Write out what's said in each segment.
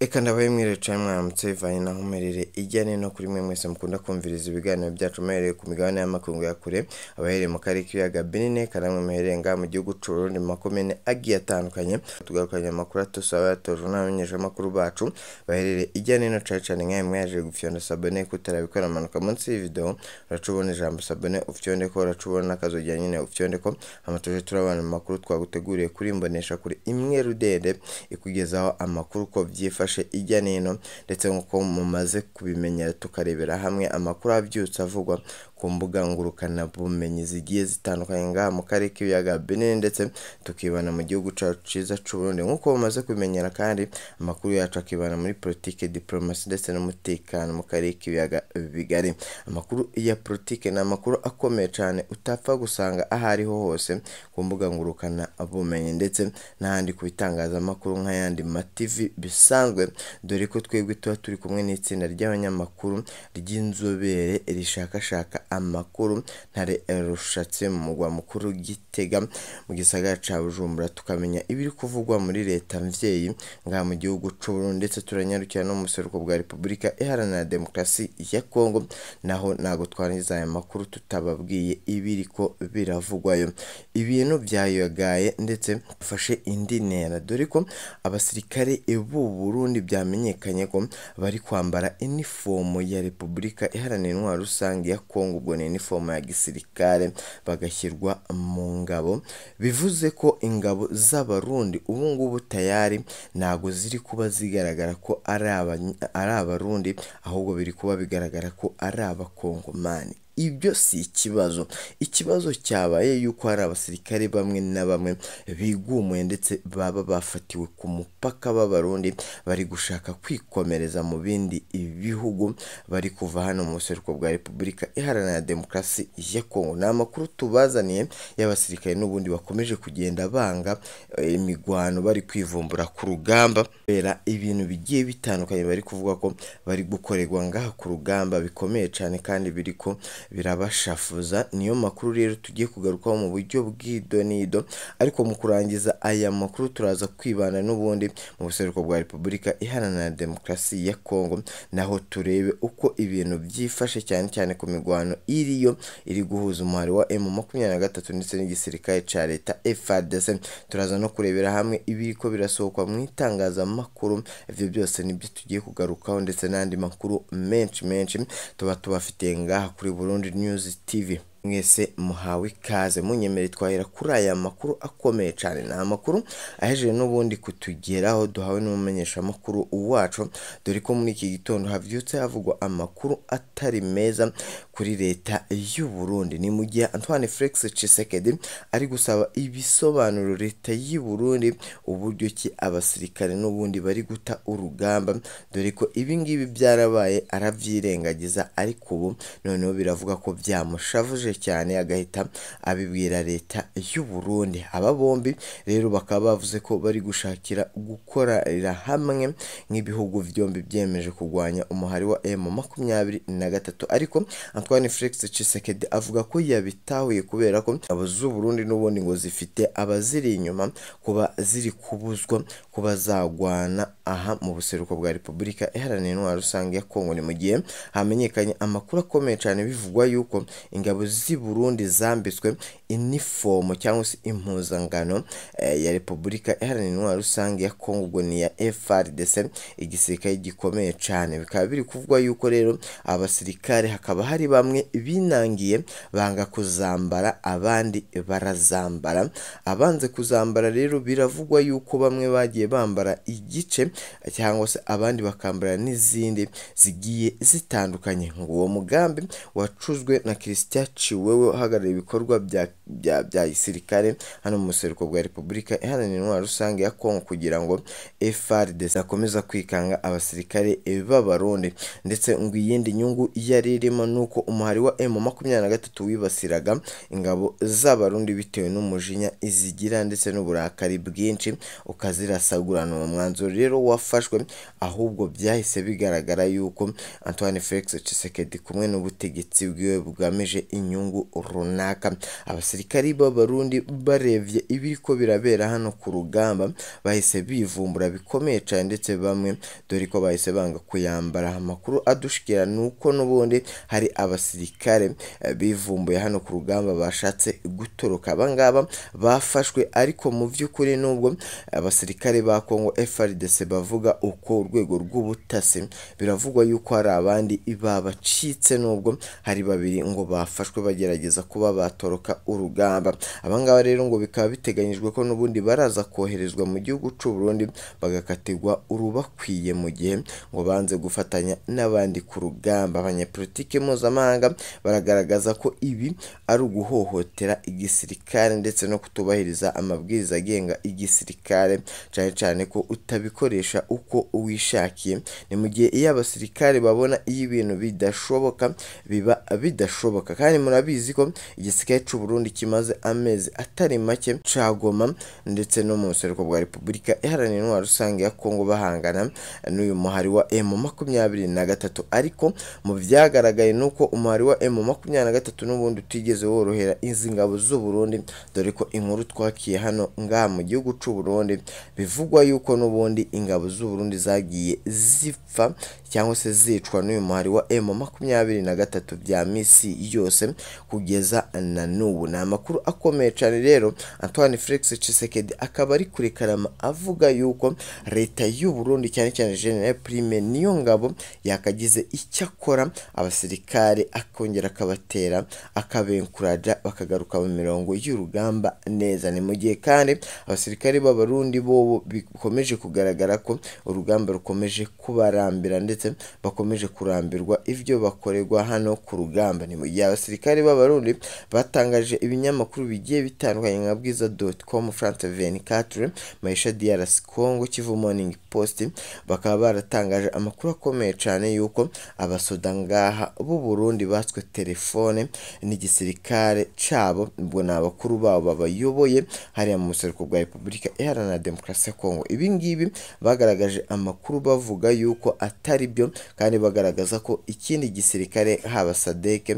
Reka ndabaye mwiriwe canke mwaramutse bivanye naho muherereye irya nino kuri mwe mwese mukunda kumviriza ibiganiro byacu muherereye ku migabane y'amakungu ya kure, abaherereye mu karere k'ibiyaga binini, eka namwe muherereye ngaha mu gihugu c'Uburundi mu makomine agiye atandukanye. Tugarukanye amakuru atusaba yatojwe n'abamenyeshamakuru bacu baherereye irya nino cane cane nkawe mwaje gufyonda sabone kutarabikora manuka munsi y'ivideo uraca ubona ijambo sabone ufyondeko, uraca ubona n'akazogera nyene ufyondeko, hama tuje turabana mu makuru twaguteguriye kuri imbonesha kure imwe rudende ikugezaho amakuru uko vyifashe irya nino, ndetse nkuko mumaze kubimenya tukarebera hamwe amakuru avyutse avugwa ku mbuga ngurukana bumenyi zigiye zitandukanye ngaha mu karere k'ibiyaga binini, ndetse tukibana mu gihugu cacu ciza c'Uburundi. Nkuko mumaze kubimenyera kandi amakuru yacu akibana muri politike, diplomasi ndetse n'umutekano mu karere k'ibiyaga bigari. Amakuru ya politike ni amakuru akomeye cane utapfa gusanga aho ariho hose ku mbuga ngurukana bumenyi ndetse n'ahandi ku bitangazamakuru nk'ayandi ma TV bisanzwe, dore ko twebwe tuba turi kumwe n'itsinda ry'abanyamakuru ry'inzobere rishakashaka amakuru ntare rushatse mu mugwa mukuru Gitega mu gisagara ca Bujumbura, tukamenya ibiri kuvugwa muri leta mvyeyi ngaha mu gihugu c'Uburundi, ndetse turanyarukira no mu buseruko bwa Repubulika Iharanira Demokarasi ya Kongo, naho ntago twarangiza aya makuru tutababwiye ibiriko biravugwayo. Ibintu vyayagaye ndetse bifashe indi ntera, dore ko abasirikare b'u Burundi vyamenyekanye ko bari kwambara inifomo ya Repubulika Iharanira Intwaro Rusange ya Kongo, ubwo ni inifomo ya gisirikare, bagashyirwa mu ngabo, bivuze ko ingabo z'Abarundi ubu ngubu tayari ntago ziri kuba zigaragara ko ari Abarundi, ahubwo biri kuba bigaragara ko ari Abakongomani. Ibyo si ikibazo, ikibazo cyabaye yuko hari abasirikare bamwe na bamwe bigumuye ndetse baba bafatiwe ku mupaka b'Abarundi bari gushaka kwikomereza mu bindi bihugu, bari kuva hano mu buseruko bwa Repubulika Iharanira Demokarasi ya Kongo. Ni amakuru tubazaniye y'abasirikare n'ubundi bakomeje kugenda banga imigwano, bari kwivumbura ku rugamba kubera ibintu bigiye bitandukanye bari kuvuga ko bari gukorerwa ngaha ku rugamba bikomeye cane kandi biriko birabashafuza. Niyo makuru rero tugiye kugarukaho mu buryo bw'idonido, ariko mu kurangiza aya makuru turaza kwibana n'ubundi mu buseruko bwa Repubulika Iharanira Demokarasi ya Kongo, naho turebe uko ibintu vyifashe cyane cyane ku migwano iriyo iri guhuza umuhari wa M23 ndetse n'igisirikare ca leta FARDC. Turaza no kurebera hamwe ibiriko birasohokwa mu itangazamakuru, ivyo byose nibyo tugiye kugarukaho ndetse n'andi makuru menshi menshi tuba tubafitiye ngaha kuri Burundi News TV. Mwese muhawe ikaze, munyemere twahera kuri aya makuru akomeye cane. Ni amakuru ahejeje n'ubundi kutugeraho duhawe n'umumenyeshamakuru wacu, dore ko muri iki gitondo havyutse havugwa amakuru atari meza kuri leta y'u Burundi. Ni mu gihe Antoine Felix Tshisekedi ari gusaba ibisobanuro leta y'u Burundi uburyo ki abasirikare n'ubundi bari guta urugamba, dore ko ibingibi byarabaye aravyirengagiza, ariko ubu noneho biravuga ko vyamushavuje cyane agahita abibwira leta y'u Burundi. Aba bombi rero bakaba bavuze ko bari gushakira gukorera hamwe nk'ibihugu vyombi vyemeje kurwanya umuhari wa M23, ariko Antoine Felix Tshisekedi avuga ko yabitahuye kubera ko abo z'u Burundi n'ubundi ngo zifite abaziri inyuma kuba ziri kubuzwa kuba zagwana aha mu buseruko bwa Repubulika Iharanira Intwaro Rusange ya Kongo. Ni mu gihe hamenyekanye amakuru akomeye cyane bivugwa yuko ingabo z'i Burundi zambitswe inifomo cyangwa se impuzangano ya Repubulika Iharanira Intwaro Rusange ya Kongo, ubwo ni ya FARDC, igisirikare gikomeye cyane. Bikaba biri kuvugwa yuko rero abasirikare hakaba hari bamwe binangiye banga kuzambara, abandi barazambara. Abanze kuzambara rero biravugwa yuko bamwe bagiye bambara igice cyangwa se abandi bakambara n'izindi zigiye zitandukanye. Ngo uwo mugambi wacuzwe na Christian Ciwewe uhagarariye ibikorwa bya gisirikare hano mu buseruko bwa Repubulika Iharanira Intwaro Rusange ya Kongo, kugira ngo FARDC akomeza kwikanga abasirikare b'Abarundi. Ndetse ngo iyindi nyungu yari irimo nuko umuhari wa M23 wibasiraga ingabo z'Abarundi bitewe n'umujinya izigira ndetse n'uburakari bwinshi ukazirasagurana. Uwo mwanzuro rero wafashwe, ahubwo byahise bigaragara yuko Antoine Felix Tshisekedi kumwe n'ubutegetsi bwiwe bugamije inyungu nyungu runaka. Abasirikari b'Abarundi barevye ibiriko birabera hano ku rugamba bahise bivumbura bikomeye cane, ndetse bamwe dore ko bahise banga kuyambara. Amakuru adushikira nuko n'ubundi hari abasirikare bivumbuye hano ku rugamba bashatse gutoroka. Abangaba bafashwe, ariko mu vy'ukuri nubwo abasirikare ba Congo FARDC bavuga uko urwego rw'ubutasi, biravugwa yuko hari abandi babacitse, nubwo hari babiri ngo bafashwe bagerageza kuba batoroka urugamba. Abangaba rero ngo bikaba biteganyijwe ko n'ubundi baraza koherezwa mu gihugu c'u Burundi bagakatirwa urubakwiye mu gihe ngo banze gufatanya n'abandi ku rugamba. Abanyepolitike mpuzamahanga baragaragaza ko ibi ari uguhohotera igisirikare ndetse no kutubahiriza amabwiriza agenga igisirikare, cane cane ko utabikoresha uko wishakiye. Ni mu gihe iyo abasirikare babona iyo ibintu bidashoboka biba bidashoboka, kandi murabizi ko igisirikare c'u Burundi kimaze amezi atari make cagoma ndetse no mu buseruko bwa Repubulika Iharanira Intwaro Rusange ya Kongo bahangana n'uyu muhari wa M23. Ariko mu vyagaragaye nuko umuhari wa M23 n'ubundi utigeze worohera izi ngabo z'u Burundi, dore ko inkuru twakiye hano ngaha mu gihugu c'u Burundi bivugwa yuko n'ubundi ingabo z'u Burundi zagiye zipfa cyangwa se zicwa n'uyu muhari wa M23 bya misi yose kugeza na n'ubu. Ni amakuru akomeye cyane rero. Antoine Felix Tshisekedi akaba ari kuri karama avuga yuko leta y'u Burundi cyane cyane General Prime Niyongabo yakagize icyo akora, abasirikare akongera akabatera akabenkuraja bakagaruka mu mirongo y'urugamba neza. Ni mu gihe kandi abasirikare b'Abarundi bo bikomeje kugaragara ko urugamba rukomeje kubarambira ndetse bakomeje kurambirwa ivyo bakorerwa hano ku rugamba. Ni mu gihe abasirikare b'Abarundi batangaje ibinyamakuru bigiye bitandukanye nka Bwiza.com, France 24, Maisha DRC Congo, Kivu Morning Post, bakaba baratangaje amakuru akomeye cyane yuko abasoda ngaha b'u Burundi batswe telefone n'igisirikare cabo, ubwo ni abakuru babo babayoboye hariya mu buseruko bwa Repubulika Iharanira Demokarasi ya Kongo. Ibi ngibi bagaragaje amakuru bavuga yuko atari byo, kandi bagaragaza ko ikindi gisirikare haba SADC,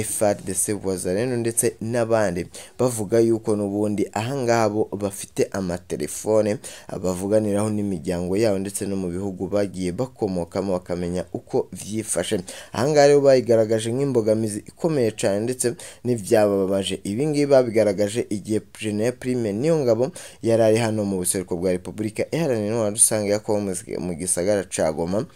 FARDC, Wazalendo ndetse n'abandi bavuga yuko n'ubundi ahangaha bo bafite amatelefone bavuganiraho n'imiryango yabo ndetse no mu bihugu bagiye bakomokamo bakamenya uko vyifashe. Ahangaha rero bayigaragaje nk'imbogamizi ikomeye cyane ndetse n'ivyabababaje. Ibi ngibi babigaragaje igihe General Prime Niyongabo yari ari hano mu buseruko bwa Repubulika Iharanira Intwaro Rusange ya Kongo mu gisagara ca Goma,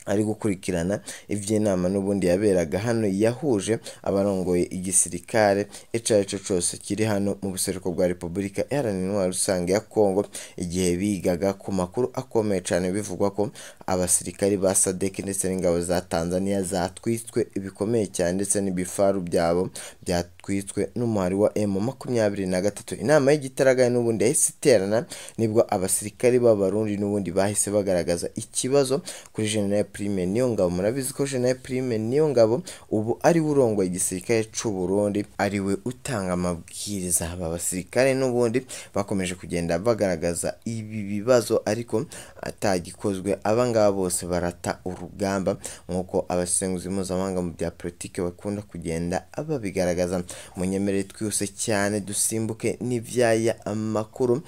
ari gukurikirana ivy'inama n'ubundi yaberaga hano yahuje abarongoye igisirikare ico arico cose kiri hano mu buseruko bwa Repubulika Iharanira Intwaro Rusange ya Kongo, igihe bigaga ku makuru akomeye cane bivugwa ko abasirikari ba SADC ndetse n'ingabo za Tanzania zatwitswe bikomeye cyane ndetse n'ibifaru byabo byatwitswe n'umuhari wa M23. Inama y'igitaraganya n'ubundi yahise iterana, nibwo abasirikari b'Abarundi n'ubundi bahise bagaragaza ikibazo kuri General Prime Niyongabo. Murabizi ko General Prime Niyongabo ubu ari we urongoye igisirikare c'u Burundi, ari we utanga amabwiriza. Aba basirikare n'ubundi bakomeje kugenda bagaragaza ibi bibazo ariko atagikozwe. Abangaba bose barata urugamba nk'uko abasenguzi mpuzamahanga mu bya politike bakunda kugenda babigaragaza. Munyemerere twihuse cyane dusimbuke n'ivyaya amakuru,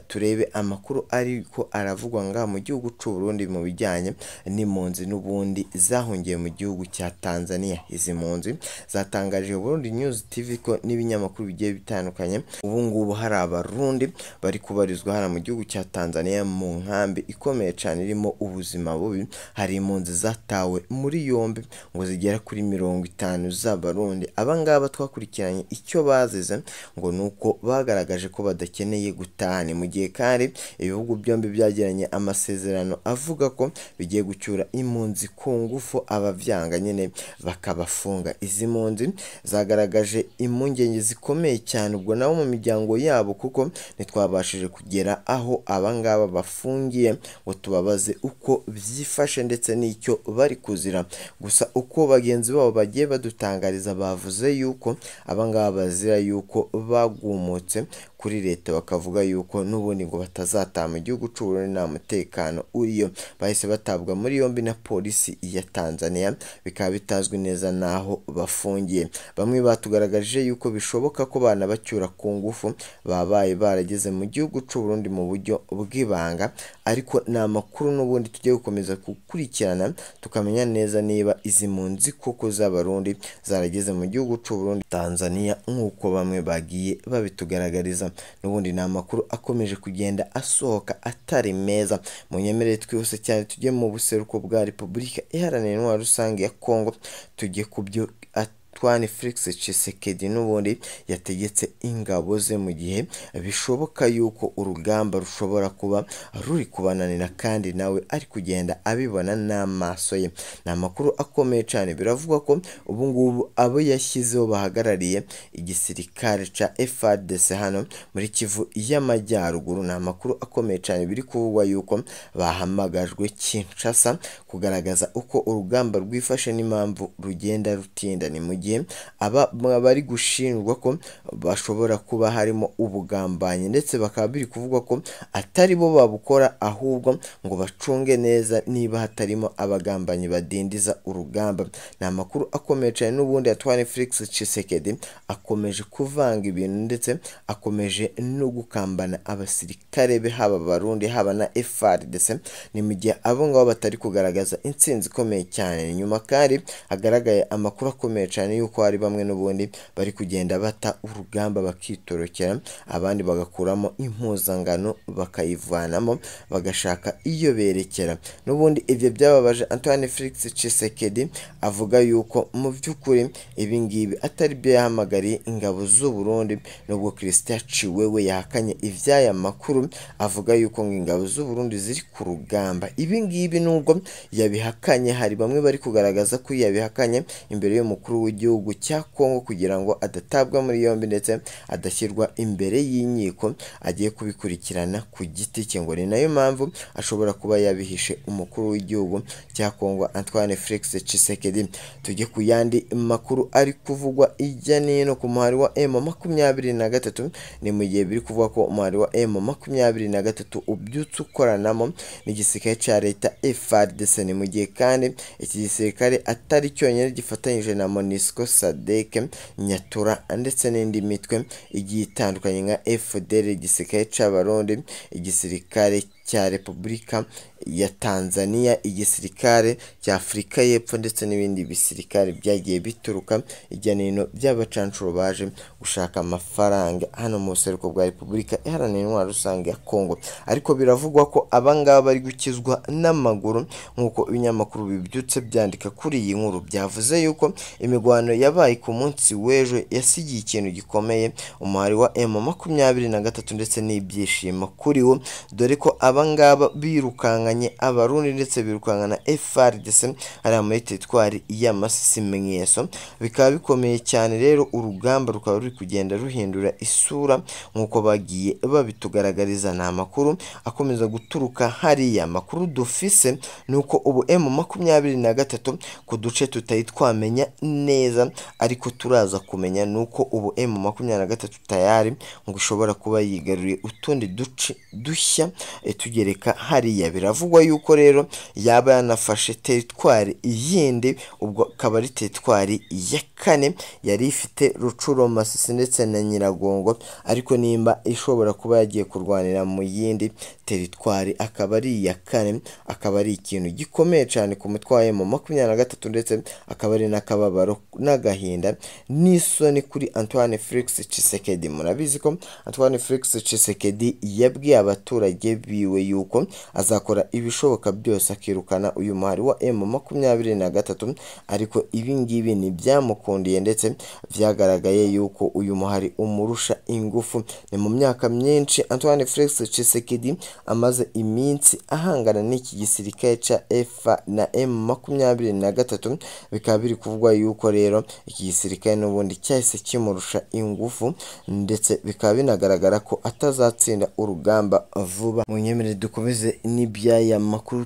turebe amakuru ariko aravugwa ngaha mu gihugu c'u Burundi mu bijyanye n'impunzi n'ubundi zahungiye mu gihugu cya Tanzania. Izi mpunzi zatangaje Burundi News TV ko n'ibinyamakuru bigiye bitandukanye ubu ngubu hari Abarundi bari kubarizwa hano mu gihugu cya Tanzania mu nkambi ikomeye cyane irimo ubuzima bubi. Hari impunzi zatawe muri yombi ngo zigera kuri 50 z'Abarundi. Abangaba twakurikiranye icyo bazize ngo nuko bagaragaje ko badakeneye gutaha. Ni mu gihe kandi ibihugu byombi byagiranye amasezerano avuga ko bigiye gucyura impunzi ku ngufu, abavyanga nyene bakabafunga. Izi mpunzi zagaragaje impungenge zikomeye cyane ubwo nabo mu miryango yabo, kuko ntitwabashije kugera aho abangaba bafungiye ngo tubabaze uko byifashe ndetse n'icyo bari kuzira. Gusa uko bagenzi babo bagiye badutangariza bavuze yuko abangaba bazira yuko bagumutse kuri leta, bakavuga yuko n'ubundi ngo batazataha mu gihugu c'u Burundi nta mutekano uriyo. Bahise batabwa muri yombi na polisi ya Tanzania, bikaba bitazwi neza naho bafungiye. Bamwe batugaragarije yuko bishoboka ko banabacyura ku ngufu babaye barageze mu gihugu c'u Burundi mu buryo bw'ibanga, ariko ni amakuru n'ubundi tugiye gukomeza gukurikirana tukamenya neza niba izi mpunzi koko z'Abarundi zarageze mu gihugu c'u Burundi Tanzania nk'uko bamwe bagiye babitugaragariza. N'ubundi ni amakuru akomeje kugenda asohoka atari meza. Munyemerere twihuse cyane tujye mu buseruko bwa Repubulika Iharanira Intwaro Rusange ya Kongo, tujye ku byo Antoine Felix Tshisekedi n'ubundi yategetse ingabo ze, mu gihe bishoboka yuko urugamba rushobora kuba ruri kubananira kandi nawe ari kugenda abibona n'amaso ye. Ni amakuru akomeye cyane, biravugwa ko ubu ngubu abo yashyizeho bahagarariye igisirikare ca FARDC hano muri Kivu y'Amajyaruguru. Ni amakuru akomeye cyane, biri kuvugwa yuko bahamagajwe Kinshasa kugaragaza uko urugamba rwifashe n'impamvu rugenda rutinda. Ni mu gihe aba bari gushinjwa ko bashobora kuba harimo ubugambanyi, ndetse bakaba biri kuvugwa ko atari bo babukora, ahubwo ngo bacunge neza niba hatarimo abagambanyi badindiza urugamba. Ni amakuru akomeye cyane. N'ubundi Antoine Felix Tshisekedi akomeje kuvanga ibintu ndetse akomeje no gukambana abasirikare be, haba Abarundi haba na FARDC. Ni mu gihe abo ngabo batari kugaragaza intsinzi ikomeye cyane. Nyuma kandi hagaragaye amakuru akomeye cyane yuko hari bamwe n'ubundi bari kugenda bata urugamba bakitorokera, abandi bagakuramo impuzangano bakayivanamo bagashaka iyo berekera. N'ubundi ibyo byababaje Antoine Felix Tshisekedi, avuga yuko mu by'ukuri ibi ngibi atari byo yahamagariye ingabo z'u Burundi, nubwo Christian Tshiwewe yahakanye ivy'aya makuru, avuga yuko ngo ingabo z'u Burundi ziri ku rugamba. Ibi ngibi nubwo yabihakanye, hari bamwe bari kugaragaza ko yabihakanye imbere y'umukuru w'igihugu cya Kongo kugira ngo adatabwa muri yombi ndetse adashyirwa imbere y'inkiko, agiye kubikurikirana ku giti cye. Ngo ni nayo mpamvu ashobora kuba yabihishe umukuru w'igihugu cya Kongo Antoine Felix Tshisekedi. Tujye ku yandi makuru ari kuvugwa ijya n'ino ku muhari wa M23. Ni mu gihe biri kuvugwa ko umuhari wa M23 ubyutse ukoranamo n'igisirikare cya leta FARDC. Ni mu gihe kandi iki gisirikare atari cyonyine gifatanyije na MONUSCO, SADC, Nyatura ndetse n'indi mitwe igiye itandukanye nka FDL, igisirikare c'Abarundi, igisirikare cya Repubulika ya Tanzania, igisirikare cya Afurika y'Epfo ndetse n'ibindi bisirikare byagiye bituruka ijya n'ino by'abacancuro baje gushaka amafaranga hano mu buseruko bwa Repubulika Iharanira Intwaro Rusange ya Kongo. Ariko biravugwa ko abangaba bari gukizwa n'amaguru nk'uko ibinyamakuru bibyutse byandika kuri iyi nkuru. Byavuze yuko imigwano yabaye ku munsi w'ejo yasigiye ikintu gikomeye umuhari wa M23 ndetse n'ibyishimo kuri wo, dore ko abangaba birukankanye Abarundi ndetse birukankana FARDC hariya muri teritwari ya Masisi Mweso. Bikaba bikomeye cyane rero, urugamba rukaba ruri kugenda ruhindura isura nk'uko bagiye babitugaragariza. Ni amakuru akomeza guturuka hariya. Amakuru dufise ni uko ubu M23 ku duce tutari twamenya neza, ariko turaza kumenya, ni uko ubu M23 tayari ngo ishobora kuba yigaruriye utundi duce dushya tugereka hariya. Biravugwa yuko rero yaba yanafashe teritwari yindi, ubwo akaba ari teritwari ya kane yari ifite Rucuro, Masisi ndetse na Nyiragongo, ariko nimba ishobora kuba yagiye kurwanira mu yindi teritwari akaba ari iya kane, akaba ari ikintu gikomeye cyane ku mutwe wa M23 ndetse akaba ari n'akababaro n'agahinda n'isoni kuri Antoine Felix Tshisekedi. Murabizi ko Antoine Felix Tshisekedi yabwiye abaturage biwe yuko azakora ibishoboka byose akirukana uyu muhari wa M23, ariko ibi ngibi ntibyamukundiye ndetse vyagaragaye yuko uyu muhari umurusha ingufu. Ni mu myaka myinshi Antoine Felix Tshisekedi amaze iminsi ahangana n'iki gisirikare ca F na M23, bikaba biri kuvugwa yuko rero iki gisirikare n'ubundi cyahise kimurusha ingufu, ndetse bikaba binagaragara ko atazatsinda urugamba vuba. Munyemerere Munyemerere dukomeze n'iby'aya makuru,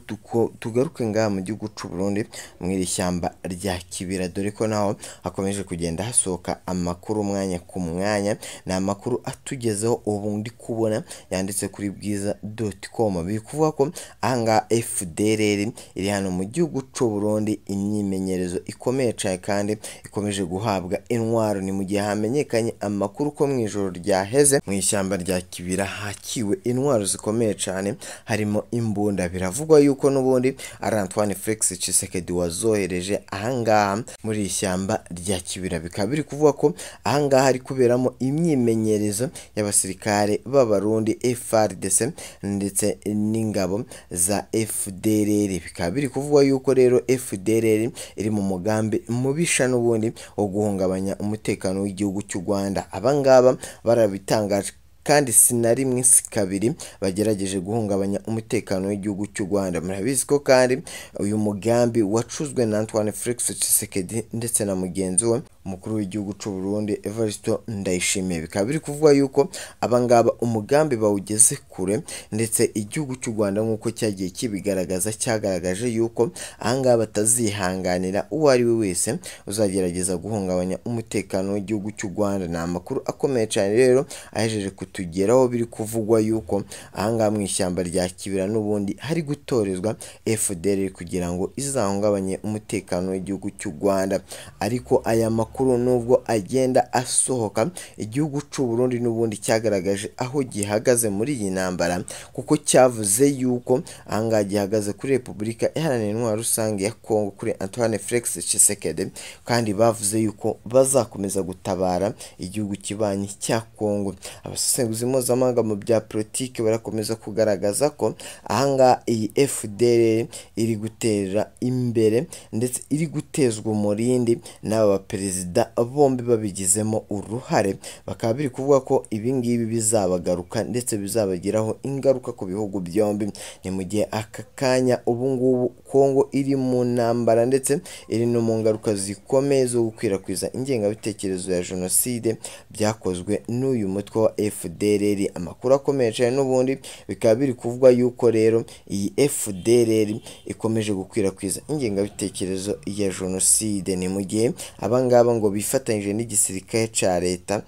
tugaruke ngaha mu gihugu c'u Burundi mw'iri shyamba rya Kibira, dore ko naho hakomeje kugenda hasohoka amakuru umwanya ku mwanya. Ni amakuru atugezeho ubu ndi kubona yanditse kuri bwiza.com, biri kuvuga ko ahangaha FDLR iri hano mu gihugu c'u Burundi imyimenyerezo ikomeye cane kandi ikomeje guhabwa intwaro. Ni mu gihe hamenyekanye amakuru ko mu ijoro ryaheze mu ishyamba rya Kibira hakiwe intwaro zikomeye cane harimo imbunda. Biravugwa yuko n'ubundi ari Antoine Felix Tshisekedi wazohereje ahangaha muri iri shyamba rya Kibira. Bikaba biri kuvuga ko ahangaha hari kuberamo imyimenyerezo y'abasirikare b'Abarundi FARDC ndetse n'ingabo za FDLR. Bikaba biri kuvugwa yuko rero FDLR iri mu mugambi mubisha n'ubundi wo guhungabanya umutekano w'igihugu cy'u Rwanda. Abangaba barabitangaje kandi si na rimwe si kabiri bagerageje guhungabanya umutekano w'igihugu cy'u Rwanda. Murabizi ko kandi uyu mugambi wacuzwe na Antoine Felix Tshisekedi ndetse na mugenzi we umukuru w'igihugu c'u Burundi Evariste Ndayishimiye. Bikaba biri kuvuga yuko abangaba umugambi bawugeze kure, ndetse igihugu cy'u Rwanda nk'uko cyagiye kibigaragaza cyagaragaje yuko ahangaha batazihanganira uwo ari we wese uzagerageza guhungabanya umutekano w'igihugu cy'u Rwanda. Ni amakuru akomeye cyane rero ahejeje kutugeraho, biri kuvugwa yuko ahangaha mu ishyamba rya Kibira n'ubundi hari gutorezwa FDLR kugira ngo izahungabanye umutekano w'igihugu cy'u Rwanda. Ariko aya makuru nubwo agenda asohoka, igihugu c'u Burundi n'ubundi cyagaragaje aho gihagaze muri iyi ntambara, kuko cyavuze yuko ahangaha gihagaze kuri Repubulika Iharanira Intwaro Rusange ya Kongo, kuri Antoine Felix Tshisekedi, kandi bavuze yuko bazakomeza gutabara igihugu kibanyi cya Kongo. Abasesenguzi mpuzamahanga mu bya politiki barakomeza kugaragaza ko ahangaha iyi FDLR iri gutera imbere ndetse iri gutezwa umurindi n'aba baperezida bombi babigizemo uruhare. Bakaba biri kuvuga ko ibi ngibi bizabagaruka ndetse bizabagiraho ingaruka ku bihugu byombi. Ni mu gihe aka kanya ubu ngubu Kongo iri mu ntambara ndetse iri no mu ngaruka zikomeye zo gukwirakwiza ingengabitekerezo ya jenoside byakozwe n'uyu mutwe wa FDLR. Amakuru akomeye cyane n'ubundi bikaba biri kuvugwa yuko rero iyi FDLR ikomeje gukwirakwiza ingengabitekerezo ya jenoside. Ni mu gihe abangaba ngo bifatanyije n'igisirikare ca leta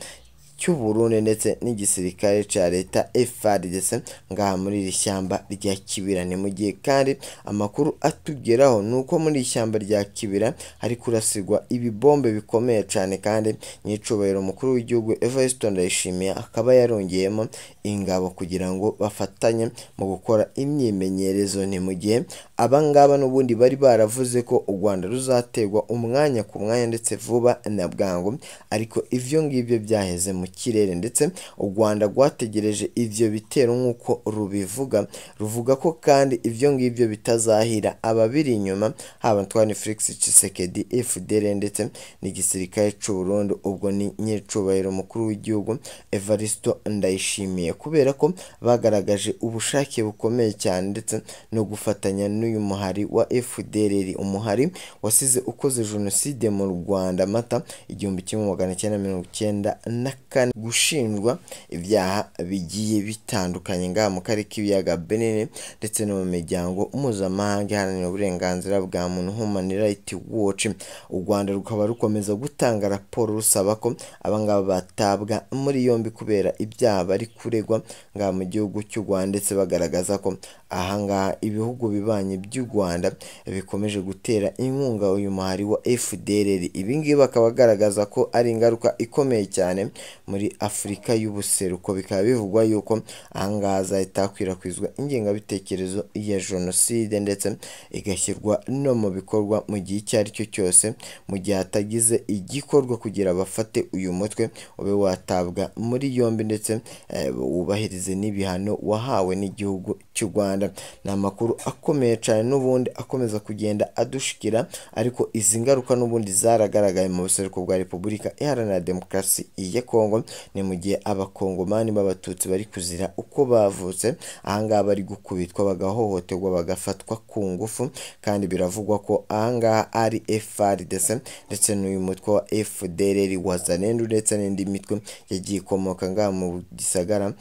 cy'u Burundi ndetse n'igisirikare ca leta FARDC ngaha muri iri shyamba rya Kibira. Ni mu gihe kandi amakuru atugeraho nuko muri iri shyamba rya Kibira hari kurasirwa ibibombe bikomeye cyane, kandi nyicubahiro umukuru w'igihugu Evariste Ndayishimiye akaba yarongeyemo ingabo kugira ngo bafatanye mu gukora imyimenyerezo. Ni mu gihe abangaba n'ubundi bari baravuze ko u Rwanda ruzaterwa umwanya ku mwanya ndetse vuba na bwangu, ariko ivyo ngibyo byaheze mu kirere, ndetse u Rwanda rwategereje ivyo bitero nk'uko rubivuga. Ruvuga ko kandi ivyo ngibyo bitazahira ababiri inyuma, haba Antoine Felix Tshisekedi, FDLR ndetse n'igisirikare c'u Burundi, ubwo ni nyiricubahiro umukuru w'igihugu Evariste Ndayishimiye, kubera ko bagaragaje ubushake bukomeye cyane ndetse no gufatanya n'uyu muhari wa FDLR, umuhari wasize ukoze jenoside mu Rwanda Mata 1994, gushinjwa ibyaha bigiye bitandukanye ngaha mu karere k'ibiyaga binini ndetse no mu miryango mpuzamahanga iharanira uburenganzira bwa muntu Human Rights Watch. U Rwanda rukaba rukomeza gutanga raporo rusaba ko abangaba batabwa muri yombi kubera ibyaha bari kuregwa ngaha mu gihugu cy'u Rwanda, ndetse bagaragaza ko ahangaha ibihugu bibanyi by'u Rwanda bikomeje gutera inkunga uyu muhari wa FDLR. Ibi ngibi bakaba bagaragaza ko ari ingaruka ikomeye cyane muri Afurika y'ubuseruko. Bikaba bivugwa yuko ahangaha hazahita hakwirakwizwa ingengabitekerezo ya jenoside ndetse igashyirwa no mu bikorwa mu gihe icyo ari cyo cyose, mu gihe hatagize igikorwa kugira bafate uyu mutwe ube watabwa muri yombi ndetse wubahirize n'ibihano wahawe n'igihugu cy'u Rwanda. Ni amakuru akomeye cyane n'ubundi akomeza kugenda adushikira, ariko izi ngaruka n'ubundi zaragaragaye mu buseruko bwa Repubulika Iharanira Demokarasi ya Kongo. Ni mu gihe abakongomani b'abatutsi bari kuzira uko bavutse, ahangaha bari gukubitwa bagahohoterwa bagafatwa ku ngufu, kandi biravugwa ko ahangaha ari FARDC ndetse n'uyu mutwe wa FDLR Wazalendo ndetse n'indi mitwe yagiye ikomoka ngaha mu gisagara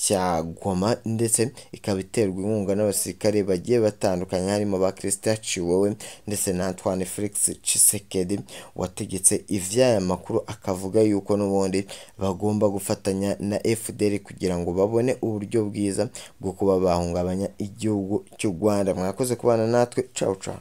cya Goma, ndetse ikaba iterwa inkunga n'abasirikare bagiye batandukanye harimo ba Christian Tshiwewe ndetse na Antoine Felix Tshisekedi wategetse ivy'aya makuru, akavuga yuko n'ubundi bagomba gufatanya na FDL kugira ngo babone uburyo bwiza bwo kuba bahungabanya igihugu cy'u Rwanda. Mwakoze kubana natwe, ciao ciao.